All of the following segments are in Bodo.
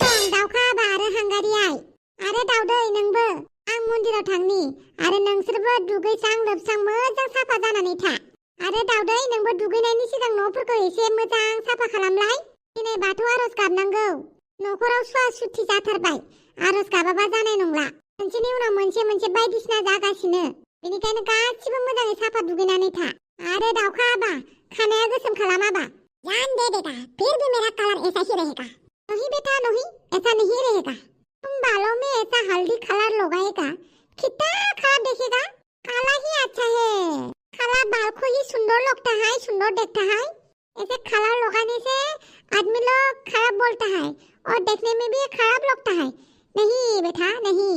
खोनासं दाउखा बा आरो हांगारि आइ आरो दाउदै नोंबो आं मन्दिराव थांनि आरो नोंसोरबो दुगैस्रां लोबस्रां मोजां साफा जानानै था आरो दाउदै नोंबो दुगैनायनि सिगां न'फोरखौ एसे मोजां साफा खालामलाय दिनै बाथौ आरज गाबनांगौ न'खराव सुवा सुथि जाथारबाय आरज गाबाबा जानाय नंला मोनसेनि उनाव मोनसे बायदिसिना जागासिनो बेनिखायनो गासिबो मोजाङै साफा दुगैनानै था आरो दाउखा बा खानाया गोसोम खालामाबा जान दे देगा फिर भी मेरा कलर ऐसा ही रहेगा नहीं बेटा नहीं ऐसा नहीं रहेगा तुम बालों में ऐसा हल्दी कलर लगाएगा कितना खराब देखेगा काला ही अच्छा है काला बाल को ही सुंदर लगता है सुंदर देखता है ऐसे कलर लगाने से आदमी लोग खराब बोलता है और देखने में भी खराब लगता है नहीं बेटा नहीं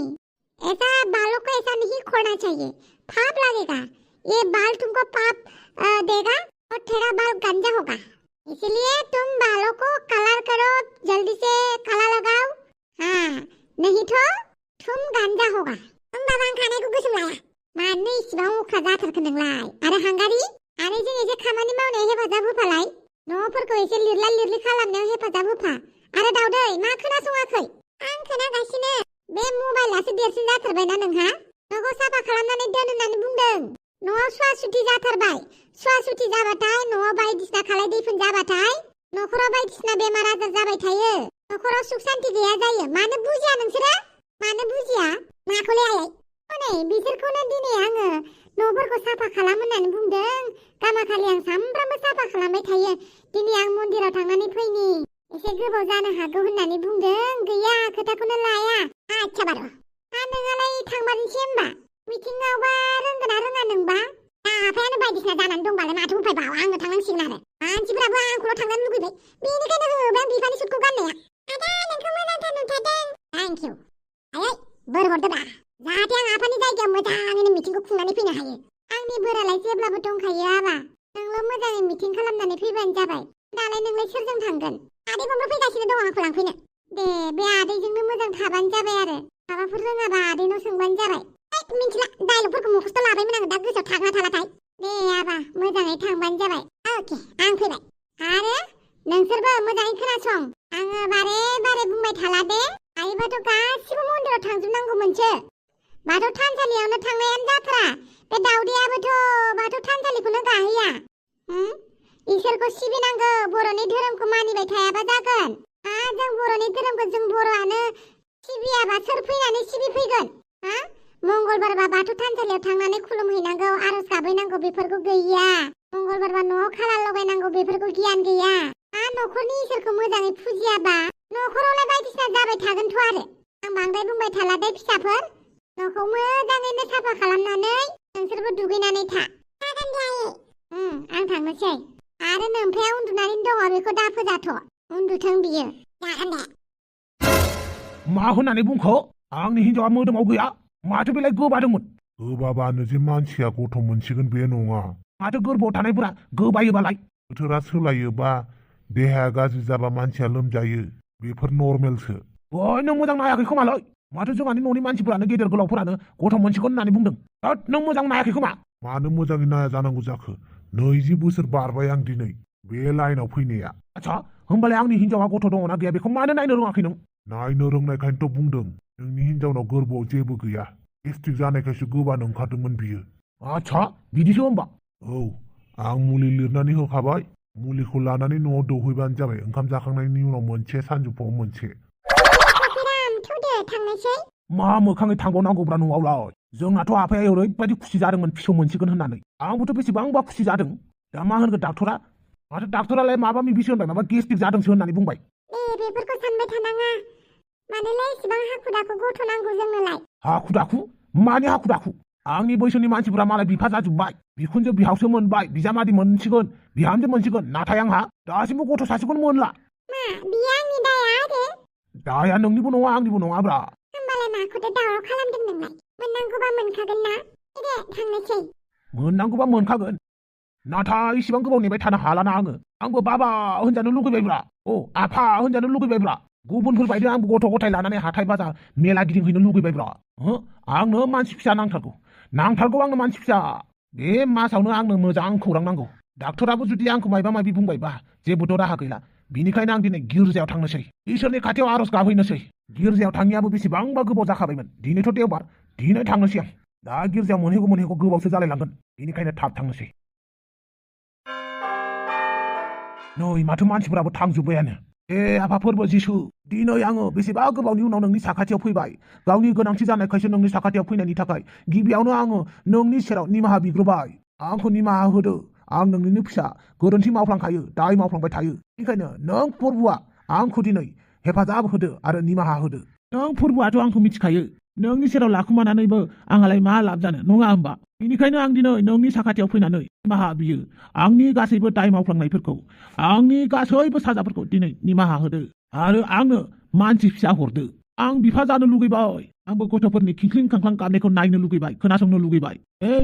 ऐसा बालों को ऐसा नहीं खोलना चाहिए पाप लगेगा ये बाल तुमको पाप देगा और तेरा बाल गंजा होगा इसलिए तुम बालों को कलर करो जल्दी से कलर लगाओ हाँ नहीं तो तुम गंजा होगा तुम बाबा खाने को गोसोम लाया मानो इसिबां अख्रा जाथारखो नोंलाय आरो हांगारि आरो जों एसे खामानि मावनायाव हेफाजाब होफालाय न'फोरखौ एसे लिरला लिरलि खालामनायाव हेफाजाब होफा आरो दाउदै मा खोनासङाखै आं खोनागासिनो बे मबाइलासो देरसिन जाथारबायना नोंहा न'खौ साफा खालामनानै दोन होननानै बुंदों न'आव सुवा सुथि जाथारबाय सुवा सुथि जाबाथाय न'आव बायदिसिना खालाय दैफोन जाबाथाय न'खराव बायदिसिना बेमार आजार जाबाय थायो न'खराव सुख शान्ति गैया जायो मानो बुजिया नोंसोरो मानो बुजिया माखौलै आयै हनै बिसोरखौनो दिनै आङो न'फोरखौ साफा खालाम होननानै बुंदों गामाखालि आं सामफ्रामबो साफा खालामबाय थायो दिनै आं मन्दिराव थांनानै फैनि एसे गोबाव जानो हागौ होननानै बुंदों गैया खोथाखौनो लाया आच्छा बार' नोंहालाय थांमारनोसै होमबा मिथिङावबा रोंगोना रोङा नोंबा आफायानो बायदिसिना जानानै दंबालाय माथो उफायबाव आंनो थांनांसिगोन आरो मानसिफोराबो आंखौल' थांनो लुगैबाय बेनिखायनो होबाय आं बिफानि सुटखौ गाननाया आदा नोंखौ मोजांथार नुथारदों थेंक इउ आयै बोर हरदोब्रा जाहाथे आं आफानि जायगायाव मोजाङैनो मिथिंखौ खुंनानै फैनो हायो आंनि बोरालाय जेब्लाबो दंखायो आबा नोंल' मोजाङै मिथिं खालामनानै फैबानो जाबाय दालाय नोंलाय सोरजों थांगोन आदैबो फैगासिनो दं आंखौ लांफैनो दे बे आदैजोंनो मोजां थाबानो जाबाय आरो माबाफोर रोङाबा आदैनाव सोंबानो जाबाय मिथिला डायलगफोरखौ मुखस्थ' लाबायमोन आङो दा गोसोआव थागोना थालाथाय दे आबा मोजाङै थांबानो जाबाय अके आं फैबाय आरो नोंसोरबो मोजाङै खोनासं आङो बारे बारे बुंबाय थाला दे हायोबाथ' गासिबो मन्दिराव थांजोबनांगौमोनसो बाथौ थानसालियावनो थांनायानो जाथारा बे दाउदैयाबोथ' बाथौ थानसालिखौनो गाहैया इसोरखौ सिबिनांगौ बर'नि धोरोमखौ मानिबाय थायाबा जागोन जों बर'नि धोरोमखौ जों बर'आनो सिबियाबा सोर फैनानै सिबिफैगोन मंगलबारबा बाथौ थानसालियाव थांनानै खुलुमहैनांगौ आरज गाबहैनांगौ बेफोरखौ गैया मंगलबारबा न'आव खालार लगायनांगौ बेफोरखौ गियान गैया न'खरनि इसोरखौ मोजाङै फुजियाबा न'खरावलाय बायदिसिना जाबाय थागोनथ' आरो आं बांद्राय बुंबाय थाला दे फिसाफोर न'खौ मोजाङैनो साफा खालामनानै नोंसोरबो दुगैनानै था जागोन दे आयै आं थांनोसै आरो नोमफाया उन्दुनानै दङ बेखौ दा फोजाथ' उन्दुथों बियो जागोन दे मा होननानै बुंखो आंनि हिनजावा मोदोमाव गैया माथो बेलाय गोबादोंमोन गोबाबानो जे मानसिया गथ' मोनसिगोन बे नङा माथो गोरबोआव थानायफोरा गोबायोबालाय बोथोरा सोलायोबा देहाया गाज्रि जाबा मानसिया लोमजायो बेफोर नर्मेलसो ओइ नों मोजां नायाखै खोमालै माथो जोंहानि न'नि मानसिफोरानो गेदेर गोलावफोरानो गथ' मोनसिगोन होननानै बुंदों नों मोजां नायाखै खोमा मानो मोजाङै नाया जानांगौ जाखो 20 बोसोर बारबाय आं दिनै बे लाइनाव फैनाया आच्छा होमबालाय आंनि हिनजावा गथ' दङना गैया बेखौ मानो नायनो रोङाखै नों नायनो रोंनायखायनोथ' बुंदों नोंनि हिनजावनाव गोरबोआव जेबो गैया गेस्ट्रिक जानायखायसो गोबानो ओंखारदोंमोन बियो आच्छा बिदिसो होमबा औ आं मुलि लिरनानै होखाबाय मुलिखौ लानानै न'आव दौहैबानो जाबाय ओंखाम जाखांनायनि उनाव मोनसे सानजौफुआव मोनसे मा मोखाङै थांबावनांगौब्रा न'आवलाय जोंनाथ' आफाया ओरैबायदि खुसि जादोंमोन फिसौ मोनसिगोन होननानै आंबोथ' बेसेबांबा खुसि जादों दा मा होनगोन डाक्टरा माथो डाक्टरालाय माबा मिबिसो होनबाय माबा गेस्ट्रिक जादोंसो होननानै बुंबाय बेफोरखौ सानबाय थानाङा मानोलाय इसिबां हाखु दाखु गथ' नांगौ जोंनोलाय हाखु दाखु मानि हाखु दाखु आंनि बैसोनि मानसिफोरा मालाय बिफा जाजोब्बाय बिखुनजो बिहावसो मोनबाय बिजामादै मोनसिगोन बिहामजो मोनसिगोन नाथाय आंहा दासिमबो गथ' सासेखौनो मोनला मा बियो आंनि दाया आरो दाया नोंनिबो नङा आंनिबो नङाब्रा होमबालाय माखौथो दावराव खालामदों नोंलाय मोननांगौबा मोनखागोन ना दे थांनोसै मोननांगौबा मोनखागोन नाथाय इसिबां गोबाव नेबाय थानो हालाना आंबो बाबा होनजानो लुगैबायब्रा आफा होनजानो लुगैबायब्रा गुबुनफोर बायदि आंबो गथ' गथाय लानानै हाथाय बाजार मेला गिदिंहैनो लुगैबायब्रा आंनो मानसि फिसा नांथारगौ आंनो मानसि फिसा बे मासावनो आंनो मोजां खौरां नांगौ डाक्टराबो जुदि आंखौ मायबा मायबि बुंबायबा जेबोथ' राहा गैला बिनिखायनो आं दिनै गिर्जायाव थांनोसै इसोरनि खाथियाव आर'ज गाबहैनोसै गिर्जायाव थाङियाबो बेसेबांबा गोबाव जाखाबायमोन दिनैथ' देवबार दिनै थांनोसै आं दा गिर्जायाव मोनहैगौ गोबावसो जालायलांगोन बेनिखायनो थाब थांनोसै नै माथो मानसिफोराबो थांजोब्बायानो आफा फोरबो जिसु दिनै आङो बेसेबा गोबावनि उनाव नोंनि साखाथियाव फैबाय गावनि गोनांथि जानायखायसो नोंनि साखाथियाव फैनायनि थाखाय गिबियावनो आङो नोंनि सेराव निमाहा बिग्रोबाय आंखौ निमाहा होदो आं नोंनिनो फिसा गोरोन्थि मावफ्लांखायो दाय मावफ्लांबाय थायो बेनिखायनो नों फोरबुआ आंखौ दिनै हेफाजाब होदो आरो निमाहा होदो नों फोरबुआथ' आंखौ मिथिखायो नोंनि सेराव लाखुमानानैबो आंहालाय मा लाब जानो नङा होमबा बेनिखायनो आं दिनै नोंनि साखाथियाव फैनानै निमाहा बियो आंनि गासैबो दाय मावफ्लांनायफोरखौ आंनि गासैबो साजाफोरखौ दिनै निमाहा होदो आरो आंनो मानसि फिसा हरदो आं बिफा जानो लुगैबाय आंबो गथ'फोरनि खिंख्लिं खांख्लां गाबनायखौ नायनो लुगैबाय खोनासंनो लुगैबाय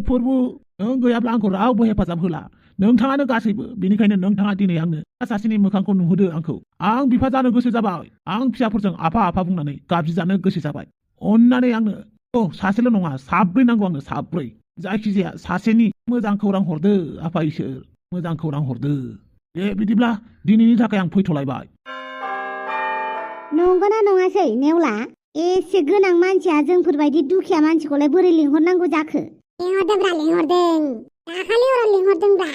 फोरबु नों गैयाब्ला आंखौ रावबो हेफाजाब होला नोंथाङानो गासैबो बेनिखायनो नोंथाङा दिनै आंनो सासेनि मोखांखौ नुहोदो आंखौ आं बिफा जानो गोसो जाबाय आं फिसाफोरजों आफा बुंनानै गाबज्रिजानो गोसो जाबाय अन्नानै आंनो सासेल' नङा साब्रै नांगौ आंनो साब्रै जायखिजाया सासेनि मोजां खौरां हरदो आफा इसोर मोजां खौरां हरदो बिदिब्ला दिनैनि थाखाय आं फैथ'लायबाय नंगौना नङासै नेवला एसे गोनां मानसिया जोंफोरबायदि दुखिया मानसिखौलाय बोरै लिंहरनांगौ जाखो लिंहरदोंब्रा लिंहरदों दाखालि हराव लिंहरदोंब्रा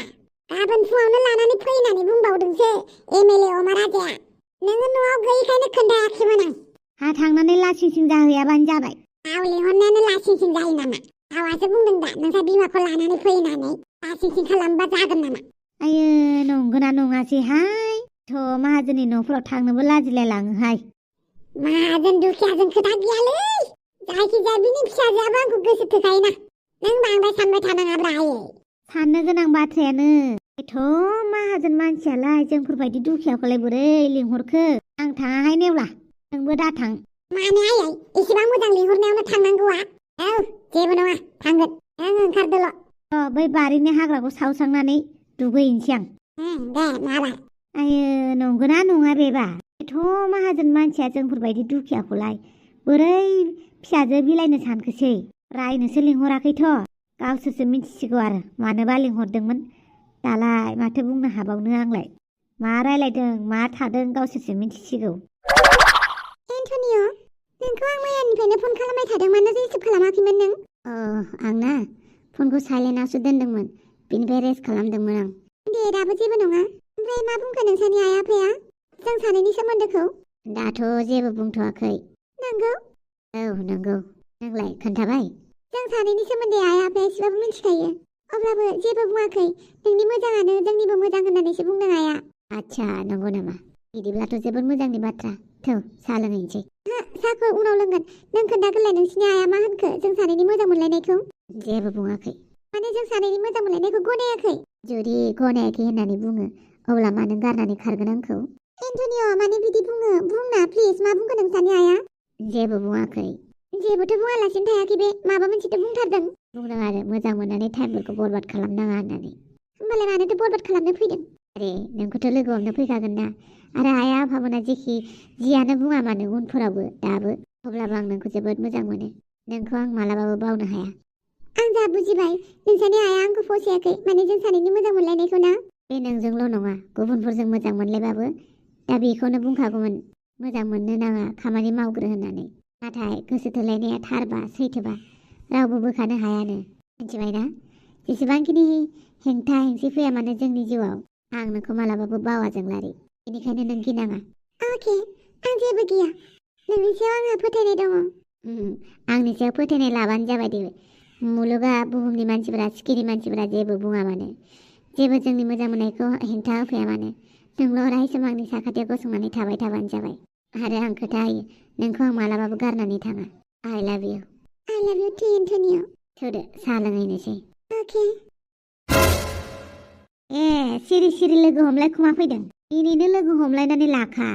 गाबोन फुङावनो लानानै फै होननानै बुंबावदोंसो एमएलए अमा राजाया नोङो न'आव गैयैखायनो खोन्थायाखैमोन आं थांनानै लासिंसिं जाहैयाबानो जाबाय आव लिंहरनायानो लासिंसिं जायो नामा आवासो बुंदों दा नोंसा बिमाखौ लानानै फै होननानै लासिंसिं खालामबा जागोन नामा आयो नंगौना नङासैहाय थ' माहाजोननि न'फोराव थांनोबो लाजिलाय लाङोहाय माहाजोन दुखियाजों खोथा गैयालै जायखिजाया बिनि फिसाजोआबो आंखौ गोसो थोखायोना नों बांद्राय सानबाय थानाङाब्रा आयै साननो गोनां बाथ्रायानो एथ' माहाजोन मानसियालाय जोंफोरबायदि दुखियाखौलाय बोरै लिंहरखो आं थाङाहाय नेवला नोंबो दा थां माने आयै एसेबां मोजां लिंहरनायावनो थांनांगौआ जेबो नङा थांगोन नों ओंखारदोल' बै बारिनि हाग्राखौ सावस्रांनानै दुगैहैनोसै आं दे माबार आयो नंगौना नङा बेबा एथ' माहाजोन मानसिया जोंफोरबायदि दुखियाखौलाय बोरै फिसाजो बिलाइनो सानखोसै रायनोसो लिंहराखैथ' गावसोरसो मिथिसिगौ आरो मानोबा लिंहरदोंमोन दालाय माथो बुंनो हाबावनो आंलाय मा रायलायदों मा थादों गावसोरसो मिथिसिगौ एन्टनिय' नोंखौ आं मैयानिफ्रायनो फन खालामबाय थादों मानो रिसिभ खालामाखैमोन नों आंना फनखौ साइलेन्टआवसो दोनदोंमोन बिनिफ्राय रेस्ट खालामदोंमोन आं दे दाबो जेबो नङा ओमफ्राय मा बुंखो नोंसानि आइ आफाया जों सानैनि सोमोन्दोखौ दाथ' जेबो बुंथ'वाखै नंगौ नंगौ नोंलाय खोन्थाबाय जों सानैनि सोमोन्दै आइ आफाया एसेबाबो मिथिखायो अब्लाबो जेबो बुङाखै नोंनि मोजाङानो जोंनिबो मोजां होननानैसो बुंदों आइया आच्छा नंगौ नामा बिदिब्लाथ' जोबोद मोजांनि बाथ्रा थौ साहा लोंहैनोसै साहाखौ उनाव लोंगोन नों खोन्थागोनलाय नोंसिनि आइया मा होनखो जों सानैनि मोजां मोनलायनायखौ जेबो बुङाखै माने जों सानैनि मोजां मोनलायनायखौ गनायाखै जुदि गनायाखै होननानै बुङो अब्ला मानो गारनानै खारगोन आंखौ एन्टनिय' माने बिदि बुंना प्लिज मा बुंखो नोंसानि आइया जेबो बुङाखै जेबोथ' बुङालासिनो थायाखै बे माबा मोनसेथ' बुंथारदों बुंदों आरो मोजां मोननानै टाइमफोरखौ बरबाद खालामनाङा होननानै होमबालाय मानोथो बरबाद खालामनो फैदों अरे नोंखौथ' लोगो हमनो फैखागोन ना आरो आइ आफामोना जियानो बुङा मानो उनफोरावबो दाबो अब्लाबो आं नोंखौ जोबोद मोजां मोनो नोंखौ आं मालाबाबो बावनो हाया आं जा बुजिबाय नोंसानि आइया आंखौ फसायाखै माने जों सानैनि मोजां मोनलायनायखौ ना बे नोंजोंल' नङा गुबुनफोरजों मोजां मोनलायबाबो दा बेखौनो बुंखागौमोन मोजां मोननो नाङा खामानि मावग्रो होननानै नाथाय गोसो थोलायनाया थारबा सैथोबा रावबो बोखानो हायानो मिथिबायना जेसेबांखिनि हेंथा हेंसि फैया मानो जोंनि जिउआव आं नोंखौ मालाबाबो बावा जोंलारि बेनिखायनो नों गिनाङा अके आं जेबो गिया नोंनि सायाव आंहा फोथायनाय दङ आंनि सायाव फोथायनाय लाबानो जाबाय दे मुलुगा बुहुमनि मानसिफोरा सिखिरि मानसिफोरा जेबो बुङा मानो जेबो जोंनि मोजां मोननायखौ हेंथा होफैया मानो नोंल' अरायसम आंनि साखाथियाव गसंनानै थाबाय थाबानो जाबाय आरो आं खोथा होयो नोंखौ आं मालाबाबो गारनानै थाङा आइ लाभ इउ टु एन्टनिय' थौदो साहा लोंहैनोसै अके सिरि सिरि लोगो हमलायखुमा फैदों दिनैनो लोगो हमलायनानै लाखा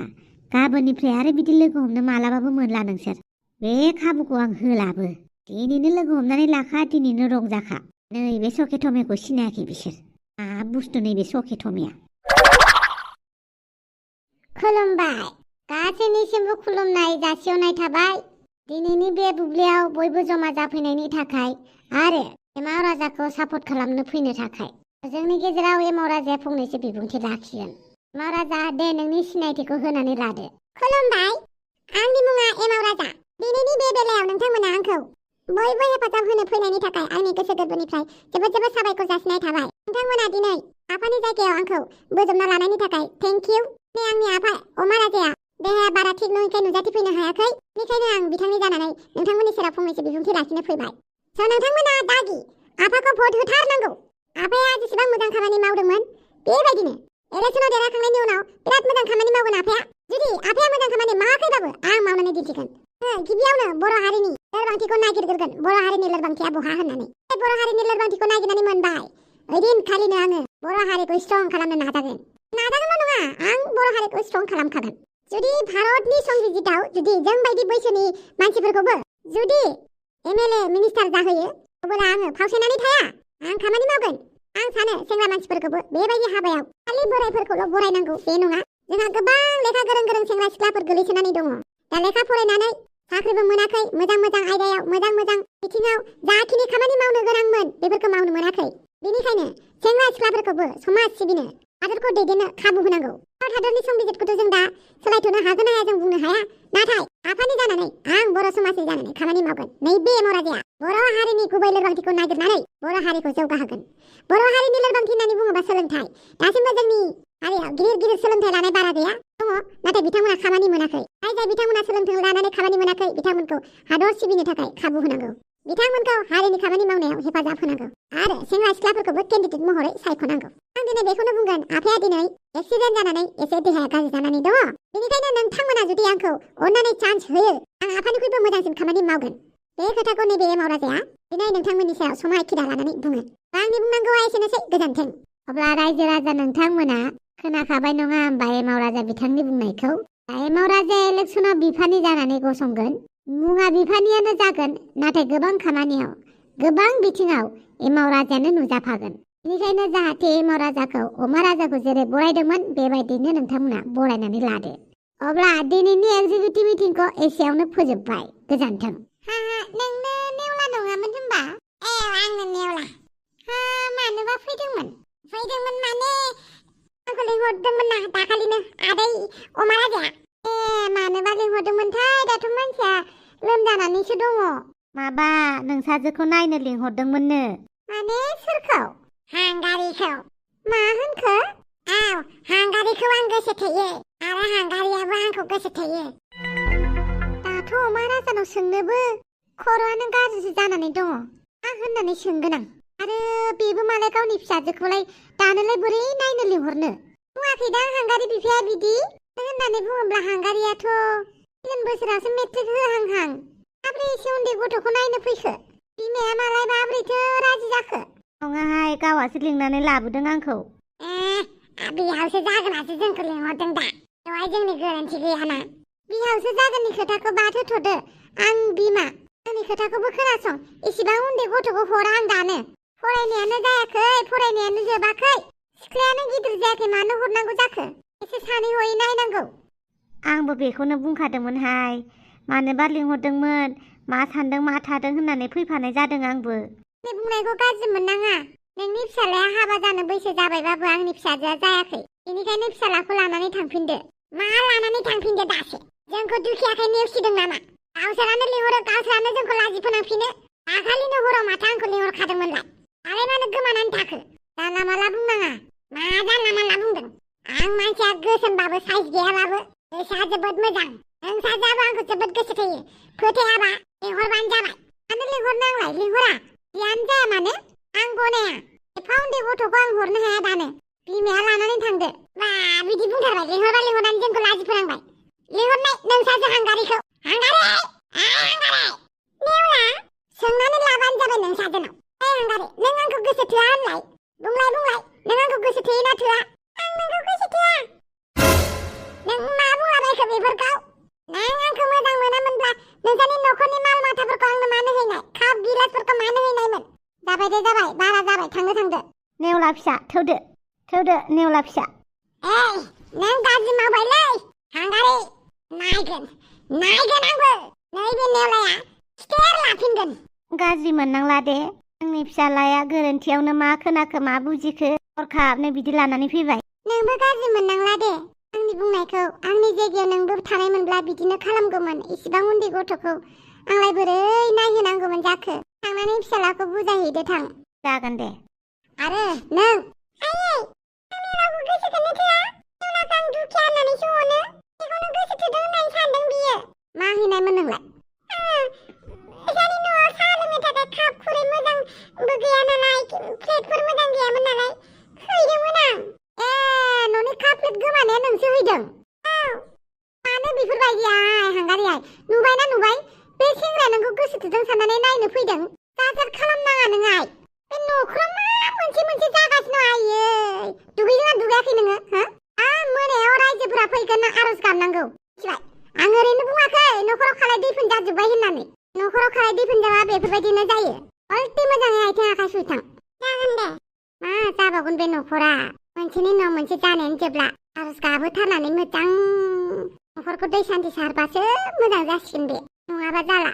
गाबोननिफ्राय आरो बिदि लोगो हमनो मालाबाबो मोनला नोंसोर बे खाबुखौ आं होलाबो दिनैनो लोगो हमनानै लाखा दिनैनो रंजाखा नैबे सके थमेखौ सिनायाखै बिसोर मा बुस्थु नैबे सके थमेया खुलुमबाय गासैनिसिमबो खुलुमनाय जासिहरनाय थाबाय दिनैनि बे बुब्लियाव बयबो जमा जाफैनायनि थाखाय आरो एमाव राजाखौ सापर्ट खालामनो फैनो थाखाय जोंनि गेजेराव एमाव राजाया फंनैसो बिबुंथि लाखिगोन महाराजा दे नोंनि सिनायथिखौ होनानै लादो। खुलुमबाय, आंनि मुङा एमाव राजा। दिनैनि बे बेलायाव नोंथांमोना आंखौ बयबो हेफाजाब होनो फैनायनि थाखाय आंनि गोसो गोरबोनिफ्राय जोबोद जोबोद साबायखर जासिनाय थाबाय। नोंथांमोना दिनै आफानि जायगायाव आंखौ बोजबना लानायनि थाखाय थेंक इउ। आंनि आफा अमा राजाया देहाया बारा थिग नङैखाय नुजाथिफैनो हायाखै, बेनिखायनो आं बिथांनि जानानै नोंथांमोननि सेराव फंनैसो बिबुंथि लाखिनो फैबाय। नोंथांमोना दागि आफाखौ भट होथारनांगौ। आफाया जेसेबां मोजां खामानि मावदोंमोन बेबायदिनो इलेक्सनाव देरहाखांनायनि उनाव बिराद मोजां खामानि मावगोन आफाया। जुदि आफाया मोजां खामानि मावाखैबाबो आं मावनानै दिन्थिगोन। गिबियावनो बर' हारिनि लोरबांथिखौ नागिरग्रोगोन। बर' हारिनि लोरबांथिया बहा होननानै बर' हारिनि लोरबांथिखौ नागिरनानै मोनबाय। ओइदिनखालिनो आङो बर' हारिखौ स्ट्रं खालामनो नाजागोन। नाजागोनल' नङा, आं बर' हारिखौ स्ट्रं खालामखागोन। जुदि भारतनि संबिजिताव जुदि जों बायदि बैसोनि मानसिफोरखौबो जुदि एमएलए मिनिस्टार जाहोयो, अब्ला आङो फावसायनानै थाया, आं खामानि मावगोन। आं सानो सेंग्रा मानसिफोरखौबो बेबायदि हाबायाव खालि बोरायफोरखौल' बरायनांगौ बे नङा। जोंहा गोबां लेखा गोरों गोरों सेंग्रा सिख्लाफोर गोलैसोनानै दङ। दा लेखा फरायनानै साख्रिबो मोनाखै, मोजां मोजां आयदायाव मोजां मोजां बिथिङाव जाखिनि खामानि मावनो गोनांमोन बेफोरखौ मावनो मोनाखै। बेनिखायनो सेंग्रा सिख्लाफोरखौबो समाज सिबिनो, हादरखौ दैदेननो खाबु होनांगौ। भारत हादरनि संबिजितखौथ' जों दा सोलायथ'नो हागोन हाया जों बुंनो हाया, नाथाय आफानि जानानै आं बर' समाजनि जानानै खामानि मावगोन। नैबे महाराजाया बर' हारिनि गुबै लोरबांथिखौ नागिरनानै बर' हारिखौ जौगाहोगोन। बर' हारिनि लोरबांथि होननानै बुङोबा सोलोंथाइ। दासिमबो जोंनि हारियाव गिदिर गिदिर सोलोंथाइ लानाय बारा गैया दङ, नाथाय बिथांमोना खामानि मोनाखै। जाय बिथांमोना सोलोंथाइ लानानै खामानि मोनाखै बिथांमोनखौ हादर सिबिनो थाखाय खाबु होनांगौ। बिथांमोनखौ हारिनि खामानि मावनायाव हेफाजाब होनांगौ आरो सेंग्रा सिख्लाफोरखौबो केन्डिडेट महरै सायख'नांगौ। आं दिनै बेखौनो बुंगोन, आफाया दिनै एक्सिडेन्ट जानानै एसे देहाया गाज्रि जानानै दङ। बेनिखायनो नोंथांमोना जुदि आंखौ अननानै चान्स होयो, आं आफानिख्रुइबो मोजांसिन खामानि मावगोन। बे खोथाखौ नैबे एमाव राजाया दिनै नोंथांमोननि सायाव समायखिरा लानानै बुङो। आंनि बुंनांगौआ एसेनोसै, गोजोन्थों। अब्ला रायजो राजा नोंथांमोना खोनाखाबाय नङा होमबा एमाव राजा बिथांनि बुंनायखौ। एमाव राजाया इलेक्सनाव बिफानि जानानै गसंगोन। मुङा बिफानियानो जागोन, नाथाय गोबां खामानियाव गोबां बिथिङाव एमाव राजायानो नुजाफागोन। बेनिखायनो जाहाथे एमाव राजाखौ अमा राजाखौ जेरै बरायदोंमोन बेबायदिनो नोंथांमोना बरायनानै लादो। अब्ला दिनैनि एक्जिकिउटिभ मिटिंखौ एसेयावनो फोजोबबाय, गोजोन्थों। नोंनो नेवला नङामोन होनबा? आंनो नेवला। मानोबा फैदोंमोन? फैदोंमोन माने आंखौ लिंहरदोंमोन ना दाखालिनो आदै अमा राजाया। मानोबा लिंहरदोंमोनथाय? दाथ' मानसिया लोमजानानैसो दङ। माबा नोंसाजोखौ नायनो लिंहरदोंमोननो। माने सोरखौ? हांगारिखौ। मा होनखो? हांगारिखौ आं गोसो थोयो आरो हांगारियाबो आंखौ गोसो थोयो। दाथ' अमा राजानाव सोंनोबो खर'आनो गाज्रिसो जानानै दङ। मा होननानै सोंगोन आं? आरो बेबो मालाय गावनि फिसाजोखौलाय दानोलाय बोरै नायनो लिंहरनो? बुङाखैदां हांगारि बिफाया बिदि होननानै बुङोब्ला हांगारियाथ' फैगोन बोसोरावसो मेट्रिक होहांहां। माब्रै एसे उन्दै गथ'खौ नायनो फैखो? बिमाया मालाय माब्रैथो राजि जाखो? नङाहाय, गावहासो लिंनानै लाबोदों आंखौ। बिहावसो जागोनासो जोंखौ लिंहरदों दा। बेवहाय जोंनि गोरोन्थि गैयाना। बिहावसो जागोननि खोथाखौ बाद होथ'दो। आं बिमा, आंनि खोथाखौबो खोनासं। इसिबां उन्दै गथ'खौ हरा आं दानो। फरायनायानो जायाखै, फरायनायानो जोबाखै, सिख्लायानो गिदिर जायाखै, मानो हरनांगौ जाखो? एसे सानै हयै नायनांगौ। आंबो बेखौनो बुंखादोंमोनहाय, मानोबा लिंहरदोंमोन, मा सान्दों मा थादों होननानै फैफानाय जादों आंबो। बे बुंनायखौ गाज्रि मोननाङा। नोंनि फिसालाया हाबा जानो बैसो जाबायबाबो आंनि फिसाजोआ जायाखै। बेनिखायनो फिसालाखौ लानानै थांफिनदो। मा लानानै थांफिनदो दासो? जोंखौ दुखियाखै नेवसिदों नामा? गावसोरानो लिंहरो, गावसोरानो जोंखौ लाजि फोनांफिनो। दाखालिनो हराव माथो आंखौ लिंहरखादोंमोनलाय। दालाय मानो गोमानानै थाखो? जानला माला बुंनाङा। मा जानला माला बुंदों? आं मानसिया गोसोमबाबो साइज गैयाबाबो गोसोआ जोबोद मोजां। नोंसाजोआबो आंखौ जोबोद गोसो थोयो। फोथायाबा लिंहरबानो जाबाय। मानो लिंहरनो आंलाय? लिंहरा। जियानो जाया मानो आं गनाया। एफा उन्दै गथ'खौ आं हरनो हाया दानो। बिमाया लानानै थांदो। बा बिदि बुंथारबाय। लिंहरबा लिंहरनानै जोंखौ लाजि फोनांबाय। लिंहरनाय नोंसाजो हांगारिखौ। हांगारि! हांगारि! नेवला! सोंनानै लाबानो जाबाय नोंसाजोनाव। हांगारि, नों आंखौ गोसो थोआ होनलाय? बुंलाय, नों आंखौ गोसो थोयोना थोआ? आं नोंखौ गोसो थोआ। नों मा बुंलाबायखो बेफोरखौ? नों आंखौ मोजां मोनामोनब्ला नोंसानि न'खरनि माल माथाफोरखौ आंनो मानो हैनाय? काप गिलासफोरखौ मानो हैनायमोन? जाबाय दे जाबाय, बारा जाबाय, थांदो। नेवला फिसा, थौदो नेवला फिसा। नों गाज्रि मावबायलै हांगारि। नायगोन आंबो। नैबे नेवलाया खिथेर लाफिनगोन। गाज्रि मोननांला दे। आंनि फिसालाया गोरोन्थियावनो मा खोनाखो मा बुजिखो हरखाबनो बिदि लानानै फैबाय। नोंबो गाज्रि मोननांला दे आंनि बुंनायखौ आंनि जायगायाव नोंबो थानायमोनब्ला बिदिनो खालामगौमोन इसिबां उन्दै गथ'खौ आंलाय बोरै नायहोनांगौमोन जाखो थांनानै फिसालाखौ बुजायहैदो थां जागोन दे आरो नों आयै आंनि रावखौ गोसोखौनो थोआ जुनाखौ आं दुखिया होननानैसो अनो बेखौनो गोसो थोदों होननानै सानदों बियो मा हैनायमोन नोंलाय जानि न'आव साहा लोंनो थाखाय काप खुरै मोजांबो गैया नालाय प्लेटफोर मोजां गैयामोन नालाय हैदोंमोन आं न'नि काप प्लेट गोमानाया नोंसो हैदों औ मानो बेफोरबायदि हांगारियाय नुबाय बे सेंग्राया नोंखौ गोसो थोदों साननानै नायनो फैदों जाथार खालामनाङा नोंहाय बे न'खराव मा मोनसे जागासिनो आयै दुगैदोंना दुगैयाखै नोङो हो मोनायाव रायजोफोरा फैगोन आर'ज गाबनांगौ मिथिबाय आं ओरैनो बुङाखै न'खराव खालाय दैफोन जाजोब्बाय होननानै न'खराव खालाय दैफोन जाबा बेफोरबायदिनो जायो अलटे मोजाङै आथिं आखाइ सुइथां जागोन दे मा जाबावगोन बे न'खरा मोनसेनि उनाव मोनसे जानायानो जोबला आर'ज गाबहोथारनानै मोजां न'खरखौ दै सान्थि सारबासो मोजां जासिगोन बे नङाबा जाला